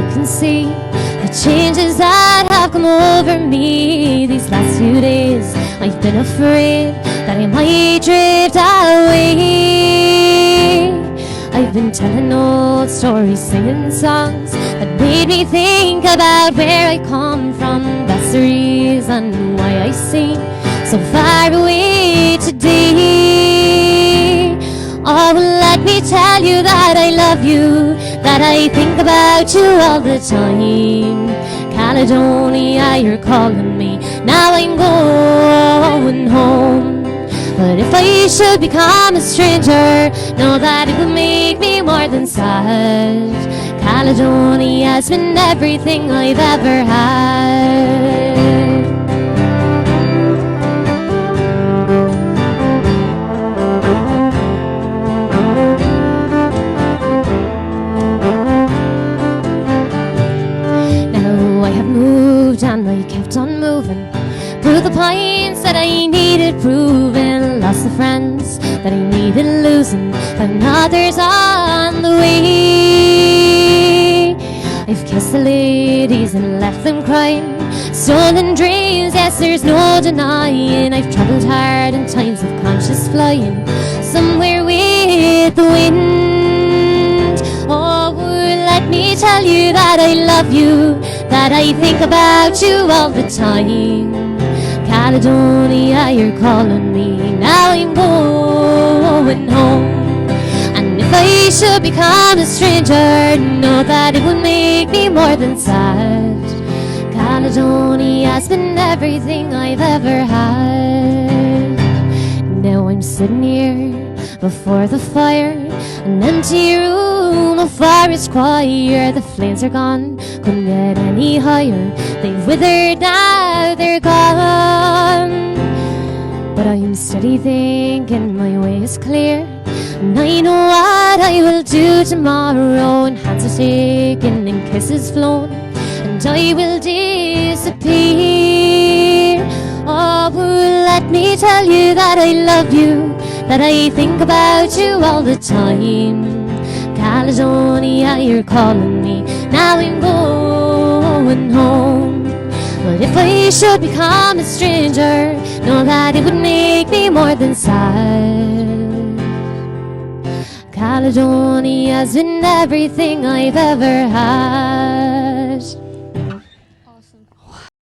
you can see the changes that have come over me these last few days. I've been afraid that I might drift away. I've been telling old stories, singing songs that made me think about where I come from. That's the reason why I sing so far away today. Oh, let me tell you that I love you, that I think about you all the time. Caledonia, you're calling me, now I'm going home. But if I should become a stranger, know that it would make me more than sad. Caledonia's been everything I've ever had. Now I have moved and I kept on moving Proved the points that I needed proving Lost the friends that I needed losing Found others on the way I've kissed the ladies and left them crying Stolen dreams, yes, there's no denying I've traveled hard in times of conscious flying Somewhere with the wind Oh, let me tell you that I love you That I think about you all the time Caledonia, you're calling me Now I'm going home And if I should become a stranger Know that it would make me more than sad Caledonia's been everything I've ever had Now I'm sitting here before the fire An empty room, a fire is quiet The flames are gone, couldn't get any higher They've withered now, they're gone But I am steady thinking my way is clear And I know what I will do tomorrow And hands are taken and kisses flown And I will disappear Oh, let me tell you that I love you That I think about you all the time Caledonia, you're calling me Now I'm going home But if I should become a stranger Know that it would make me more than sad Caledonia's been everything I've ever had.